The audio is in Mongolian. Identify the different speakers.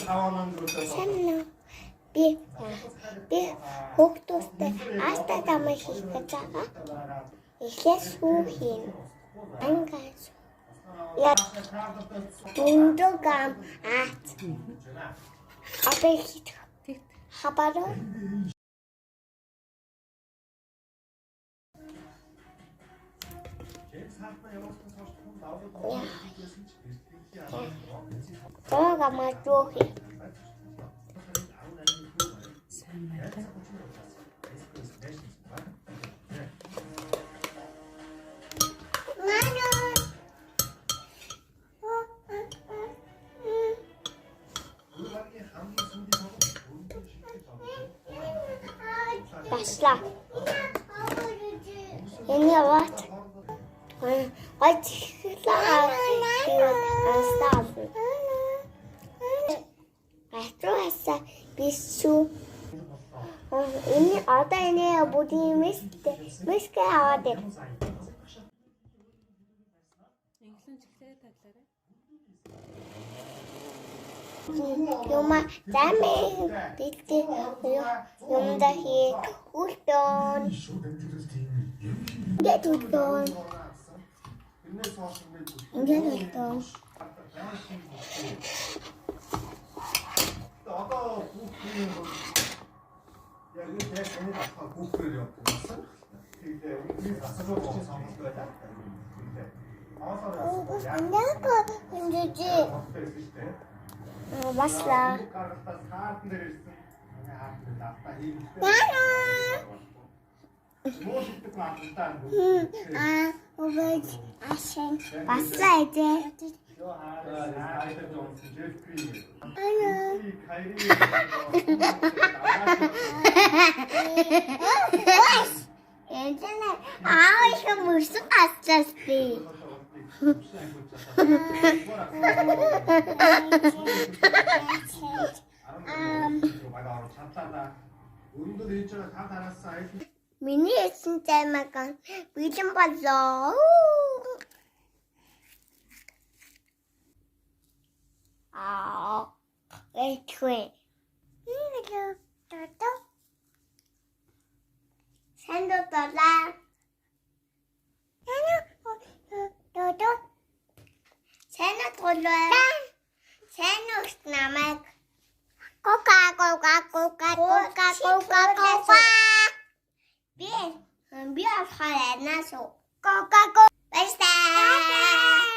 Speaker 1: Сайн уу? Би би хүүхдүүдтэй аста дамаа хийх гэж байгаа. Эхлээд сүү хийнэ. Ангаас. Я дундагам ат. Одоо хийх. Хабаруу. Зоогамаа зөөхий.
Speaker 2: Сайн байна да.
Speaker 1: Басла. Энэ яваад гой чихлээ. Астаа. Гацуу хасаа бисүү. Энэ одоо энэ бүдийн мэскэ аваад ир.
Speaker 2: Инглэн чихлээ таглаарай.
Speaker 1: Юма замын бид юмда хий үлдэн. Ингээд үлдэн. Ингээд үлдэн.
Speaker 3: Одоо хүүхдийн хувьд яг энэ яг таны болохоор хүүхдээр явдаг байсан. Тэгээд үнэхээр асуулт сонголт байлаа. Тэгээд
Speaker 1: Ингээд хинжиж басла.
Speaker 3: Гаргалтаас хаартан дээр ирсэн. Манай хаартан дээр лавта хиймэлтэй. Муу шигдэг магадлалтай.
Speaker 1: Аа, өвөж ашин басла эзэ.
Speaker 3: Йоо хаараа Тайлер Джонсон, Джеф Грин.
Speaker 1: Аа.
Speaker 3: Кайри.
Speaker 1: Эзэнэ аав их мөсөн гаслаас би.
Speaker 3: Өндөр хийж байгаа та тараасан аялал
Speaker 1: Миний эсэн займаг бэлэн боллоо. Аа, эцгүй. Энэ тото. Сандо долаа. Тото. Сайн уу? Сайн уу намайг. Кока кока кока кока кока кока. Би би болохоор анаас кока кока. Баярлалаа.